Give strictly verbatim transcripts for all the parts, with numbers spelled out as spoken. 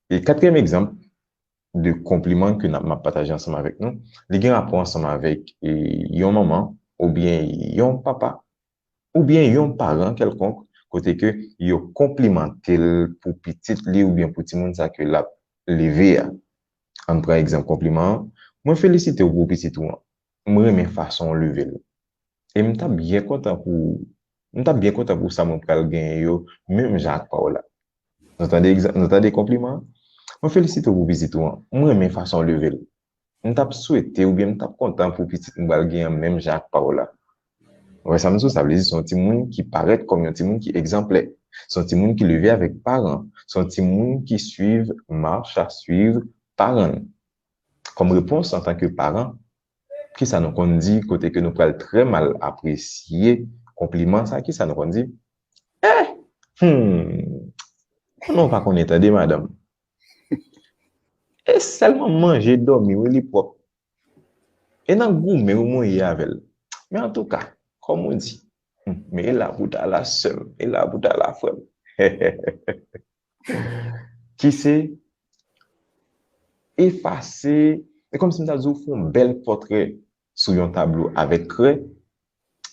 E katriyèm egzanp de konpliman ke n ap, m ap pataje ansanm avèk nou, li gen rapò ansanm avèk e, yon manman oubyen yon papa oubyen yon paran kèlkonk kote ke yo konplimante l pou pitit li oubyen pou timoun sa ke l ap leve a. Ann pran egzanp konpliman an. Mwen felisite w pou pitit ou an. M renmen fason w leve l. E m t ap byen kontan pou m t ap byen kontan pou sa mwen pral genyen yo menm jan ak pa w la. Nou tande egzanp, nou tande konpliman an? Mwen felisite w pou pitit ou an. M renmen fason w leve l. M t ap swete oubyen m t ap kontan pou pitit m pral genyen an menm jan ak pa w la. Ou wè sa m di w, sa vle di se yon timoun ki parèt kòm yon timoun ki egzanplè. Se yon timoun ki leve avèk paran. Se yon timoun ki swiv mach a swiv paran l. Kòm repons, antanke paran, kisa nou konn di kote ke nou pral trè mal apresye konpliman sa? Kisa nou konn di? Eh! Hmm! Konnen w pa konnen tande, madanm. E sèlman manje, dòmi, wi, li pwòp. E nan goumen wi mwen ye avè l. Men antouka, kòm ou di, hmm, men e la pou ta la sè m, e la pou ta la frè m. Ki se efase, e kòmsi m ta di w fè yon bèl pòtrè sou yon tablo avèk krè,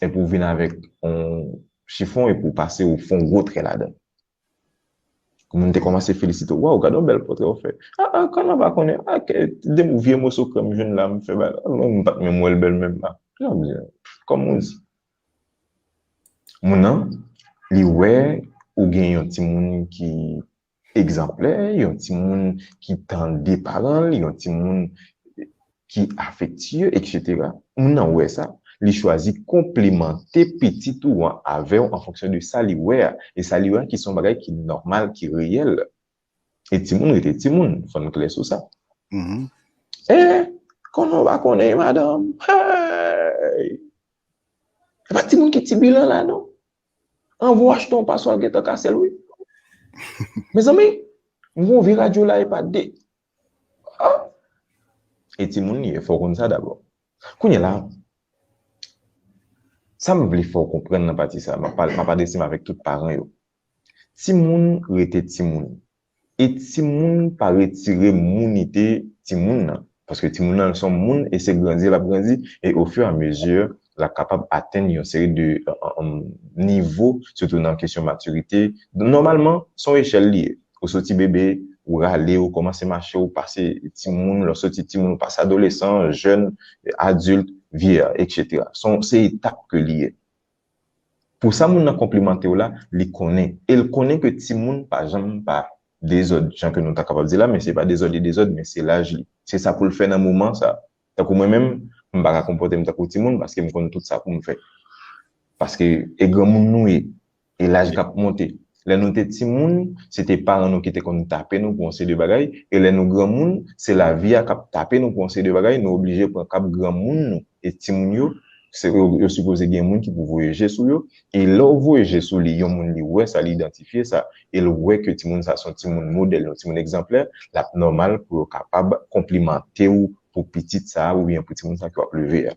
epi w vin avèk yon chifon epi w pase, w fè yon gwo trè ladan. Moun te kòmanse felisite w. Waw, gade yon bèl pòtrè w fè. Ah, ah, kòman pa konnen? Ah, ke, de vye moso krè m jwenn la, m fè bagay. Ah, mwen, m pa t menm wè l bèl menm la. Jan byen. Kòm ou di. Moun nan, li wè ou gen yon timoun ki egzanplè, yon timoun ki tande paran l, yon timoun ki afektye, etsetera. Moun nan wè sa, li chwazi konplimante pitit ou an avè w an fonksyon de sa li wè a. E sa li wè a ki se yon bagay ki nòmal, ki reyèl. E timoun rete timoun, fò n klè sou sa. Mhm. E, konnen w pa konnen, madanm. Hey! E pa timoun ki tibilan la, non. Anvan w achte yon paswa, l gentan kase l, wi. Mezanmi, m gen yon vye radyo la, e pa de. Ah! E timoun li ye, fò w konn sa dabò. Kounye a la, sa m vle fè w konprann nan pati sa, m ap pale, m ap adrese m avèk tout paran yo. Timoun rete timoun. E timoun pa retire mounite timoun nan. Paske timoun nan se yon moun e se grandi l ap grandi. E au fur et à mesure, l ap kapab atenn yon seri de, euh, euh, nivo, sitou nan kesyon matirite. Nòmalman, se yon echèl li ye. Ou soti bebe, ou rale, ou kòmanse mache, ou pase timoun, lè w soti timoun, ou pase adolesan, jèn, adilt, vye, etsetera. Se yon, se etap ke li ye. Pou sa moun nan konplimante w la, li konnen. E l konnen ke timoun pa janm pa dezòd, jan ke nou ta kapab di la, men se pa dezòd li dezòd, men se laj li. Se sa pou l fè nan moman sa. Tankou mwen menm, m pa ka konpòte m tankou timoun paske m konn tout sa pou m fè. Paske e granmoun nou ye, e laj k ap monte. Lè nou te timoun, se te paran nou ki te konn tape nou pou yon seri de bagay, e lè nou granmoun, se lavi a k ap tape nou pou yon seri de bagay, nou oblije pran kap granmoun nou. E timoun yo, se, yo, yo sipoze gen moun ki pou voye je sou yo, e lè w voye je sou li, yon moun li wè sa, li idantifye sa, e l wè ke timoun sa se yon timoun modèl, yon timoun egzanplè, l ap nòmal pou yo kapab konplimante w pou pitit sa a oubyen pou timoun sa a ke w ap leve a.